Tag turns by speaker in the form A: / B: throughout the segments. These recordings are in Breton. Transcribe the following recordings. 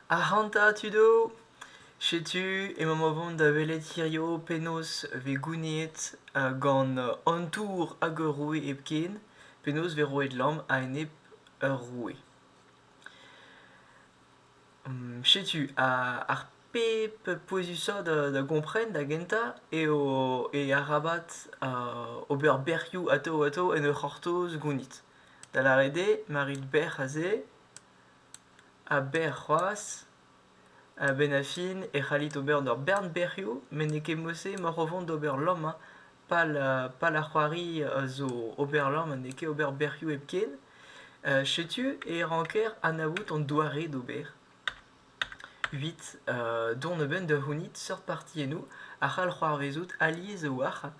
A: Ac'hanta tudoù! Setu emaomp o vont da welet hirio penaos 'vez gouniet gant an tour hag ur roue hepken, penaos 'vez roet lamm a-enep ur roue. Setu ar pep pouezusañ da gompren da gentañ eo eo arabat ober bec'hioù atav-atav en ur c'hortoz gounit. Da lâret eo ma rit bec'h aze ha bec'h c'hoazh, a-benn ar fin e c'hallit ober ur bern bec'hioù met n'eo ket mod-se emaoc'h o vont d'ober lamm hein. Pal pal ar c'hoari a zo ober lamm ha n'eo ket ober bec'hioù hepken. Setu e ranker anaout an doare d'ober evit dont a-benn da c'hounit seurt partiennoù a c'hall c'hoarvezout alies a-walc'h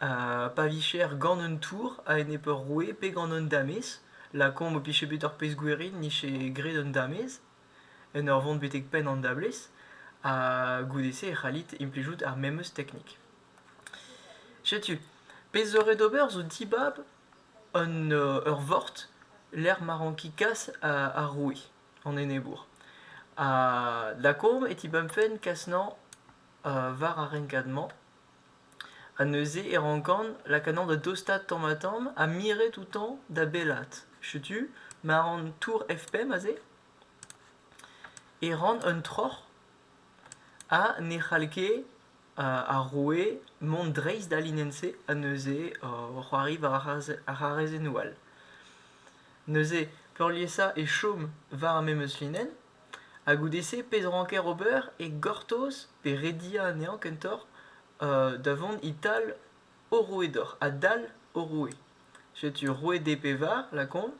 A: pa vijer gant un tour a-enep ur roue pe gant un damez. Lakaomp ho pije bet ur pezh gwerin 'nije graet un damez en ur vont betek penn an dablez ha goude-se e c'hallit implijout ar memes teknik. Setu, pezh zo ret ober zo dibab un ur vort lec'h ma ranki kas ar roue, an enebour. Ha lakaomp e tibabfen kas 'nañ war ar renkad-mañ. Ha neuze e rankan lakaat anezhañ da dostaat tamm-ha-tamm ha miret outañ da bellaat. Setu ma ran tour F5 aze e ran un troc'h ha ne c'hall ket ar roue mont dreist d'al linenn-se ha neuze c'hoari war ar c'harrezennoù all. Neuze peurliesañ e chom war ar memes linenn ha goude-se pezh 'ranker ober eo gortoz pe rediañ anezhañ kentoc'h da vont e-tal ho roue deoc'h, a-dal ho roue. Setu roue D-pevar, lakaomp,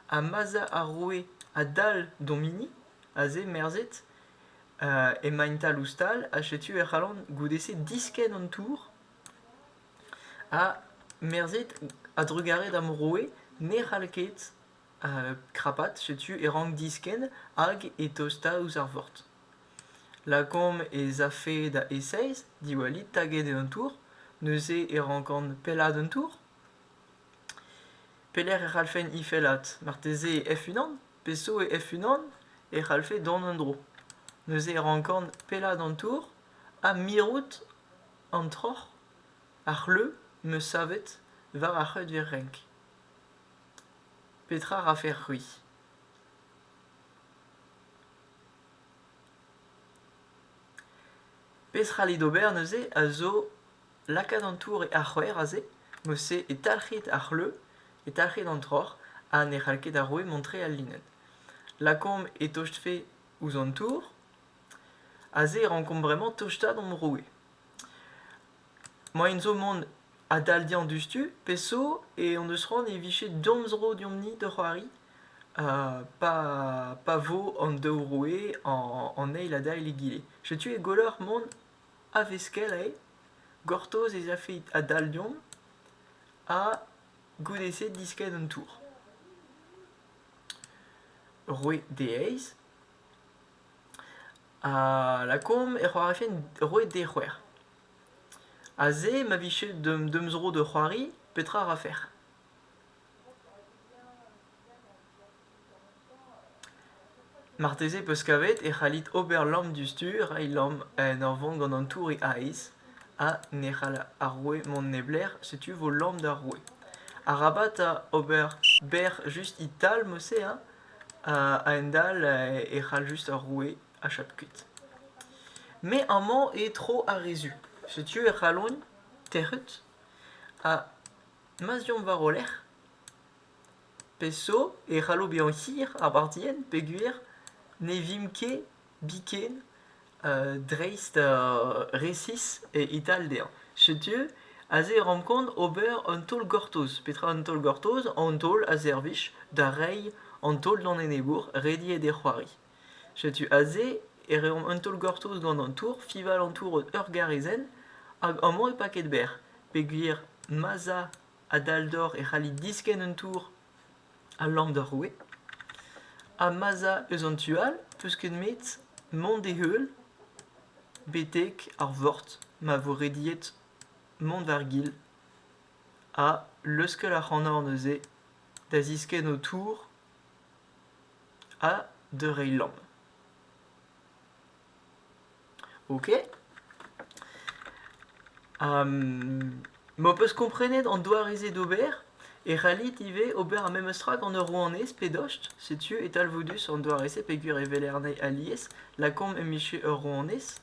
A: ha ma'z a ar roue a-dal d'hom hini, aze merzet, emaint tal-ouzh-tal ha setu e c'hallan goude-se diskenn an tour ha merzet a-drugarez da'm roue ne c'hall ket krapat, setu e rank diskenn hag e tosta ouzh ar vord. Lakaomp ez afe da E6, diwallit, taget eo an tour, neuze e rankan pellaat an tour. Pelec'h e c'hallfen he fellat? Marteze F-unan? Pezh zo e F-unan e c'hallfe dont en-dro. Neuze e rankan pellaat an tour ha mirout an troc'h, ar c'hleuz 'm eus savet war ar c'heudver renk. Petra 'rafec'h-c'hwi? Pezh c'hallit ober neuze a zo lakaat an tour e arc'hwec'h aze, mod-se e talc'hit ar c'hleuz, e talc'hit an troc'h ha ne c'hall ket ar roue mont-tre al linenn. Lakaomp e tostfe ouzh an tour, aze e rankomp bremañ tostaat hon roue. Moaien zo mont a-dal dezhañ diouzhtu, pezh zo e hon eus c'hoant e vije d'hon zro deomp-ni da c'hoari pa pa vo an daou roue an eil a-dal egile. Setu e gwelloc'h mont a-veskell eo, gortoz ez afe a-dal deomp ha goude-se diskenn an tour. Roue D-eizh ha lakaomp e c'hoarifen roue D-c'hwec'h. Aze ma vije d'am zro da c'hoari, petra a rafec'h? Marteze 'peus kavet e c'hallit ober lamm diouzhtu, reiñ lamm en ur vont gant an tour e aez ha ne c'hall ar roue mont neblec'h, setu 'vo lamm d'ar roue. Arabat ober bec'h just e-tal mod-se hein, a-hend-all e c'hall just ar roue achap kuit. Me amañ eo tro ar re zu. Setu e c'hallont tec'hout ha ma'z eomp war o lerc'h Pezh zo e c'hallo bezañ hir ar bartienn peogwir ne vimp ket biken dreist resis e-tal dezhañ. Setu aze e rankont ober un taol-gortoz. Petra un taol-gortoz? An taol a servij da reiñ an taol d'an enebour rediet e c'hoari. Setu aze e reomp un taol-gortoz gant an tour, fiñval an tour ur garezenn hag amañ e paket berr peogwir ma'z a A-dal deoc'h e c'hallit diskenn un tour al lamm d'ar roue ha ma'z a eus an tu all 'peus ket 'met mont d'e heul betek ar vord ma vo rediet mont war-gil ha leuskel ac'hanoc'h neuze da ziskenn ho tour ha da reiñ lamm. Ok? M'ho peus komprenet an doare-se d'ober e c'hallit ivez ober ar memes tra gant ur rouanez pe dost. Setu e talvoudus an doare-se peogwir e weler anezhi alies. Lakaomp em bije ur rouanez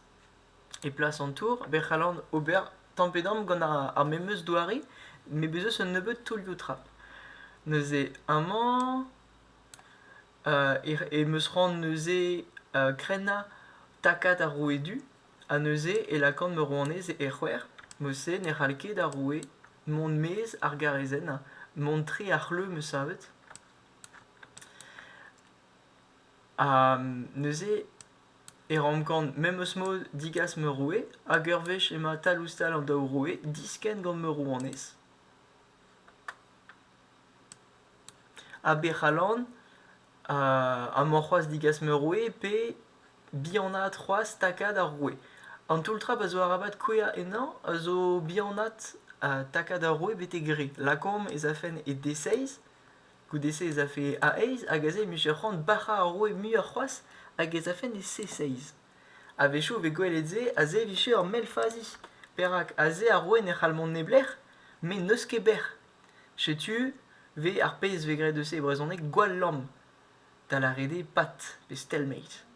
A: e plas an tour, bet c'hallan ober tamm-pe-damm gant ar memes doare met bez' eus un nebeud taolioù-trap. Neuze amañ em eus c'hoant neuze krennañ takad ar roue du ha neuze e lakaan ma rouanez e c'hwec'h. Mod-se ne c'hall ket ar roue mont maez ar garrezenn, mont tre ar c'hleuz 'm eus savet. Ha neuze e rankan memes mod degas ma roue hag ur wech emañ tal-ouzh-tal an daou roue diskenn gant ma rouanez. Ha bet c'hallan amañ c'hoazh degas ma roue pe bihanaat c'hoazh takad ar roue. An toull-trap a zo arabat kouezhañ ennañ a zo bihanaat takad ar roue betek re. Lakaomp ez afen e D6, goude-se ez afe A8 hag aze em bije c'hoant bac'hañ ar roue muioc'h c'hoazh hag ez afen e C6. A-wechoù e vez gwelet se aze e vije ur mell fazi. Perak aze ar roue ne c'hall mont neblec'h met n'eus ket bec'h. Setu 'vez ar pezh 'vez graet eus e brezhoneg gwall lamm, da lâret eo pat pe stalemate.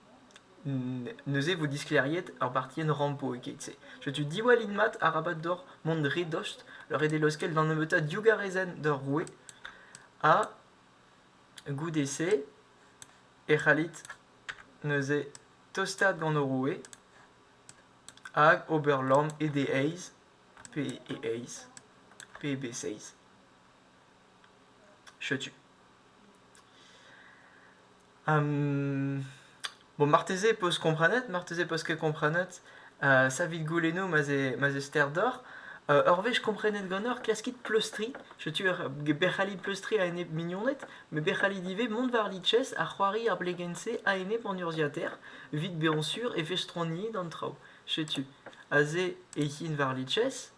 A: Neuze e vo disklêriet ur bartienn rampo e-keit-se. Setu diwallit mat arabat deoc'h mont re dost, ret eo laoskel d'an nebeutañ div garrezenn d'ur roue ha goude-se e c'hallit neuze tostaat gant ho roue hag ober lamm e D eizh pe e eizh pe e B seizh. Setu. Bon marteze 'peus komprenet, marteze 'peus ket komprenet savit goulennoù ma'z eo ma'z eo ster deoc'h. Ur wech komprenet ganeoc'h klaskit pleustriñ. Setu ur bec'halid pleustriñ a-enep mignoned, met bec'halid ivez mont war Lichess ha c'hoari ar blegenn-se a-enep an urzhiataer evit bezañ sur e vestroniit an traoù. Setu aze e hin war Lichess,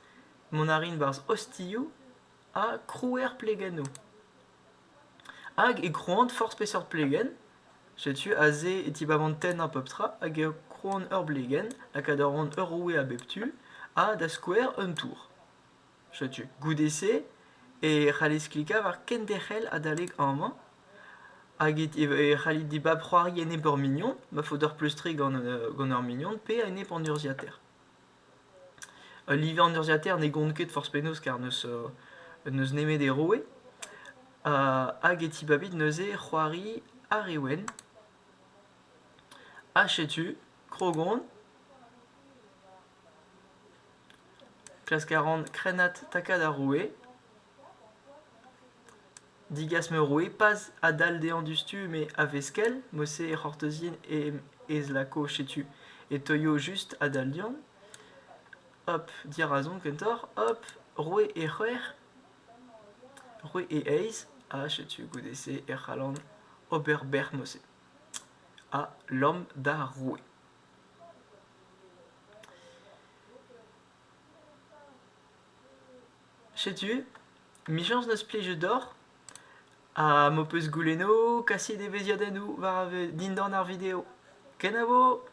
A: mont a rin 'barzh ostilhoù ha krouer plegennoù. Hag e krouan forzh peseurt plegenn. Setu aze e tibaban tennañ pep tra hag e krouan ur blegenn, lakaat a ran ur roue a bep tu ha da skouer un tour. Setu goude-se e c'hallez klikañ war kenderc'hel adalek amañ hag e c'hallit dibab c'hoari enep ur mignon ma faot deoc'h pleustriñ gant ur mignon pe enep an urzhiataer. Ul live an urzhiataer ne gont ket forzh penaos kar n'eus nemet e roue. Hag e tibabit neuze c'hoari ar re wenn. Ha setu, krog on. Klask a ran krennad takad ar roue. Digas ma roue pas a-dal dezhañ diouzhtu met a-veskell, mod-se e c'hortozin ez lako setu e teuio just a-dal deomp. Hop, dirazon kentoc'h, hop, roue e c'hwec'h, roue e eizh, ha setu goude-se e c'hallan ober bec'h mod-se. Ha lamm d'ar roue. Setu, 'michañs n'eus plijet deoc'h ha m'ho peus goulennoù, kasit evezhiadennoù war dindan ar video. Kenavo !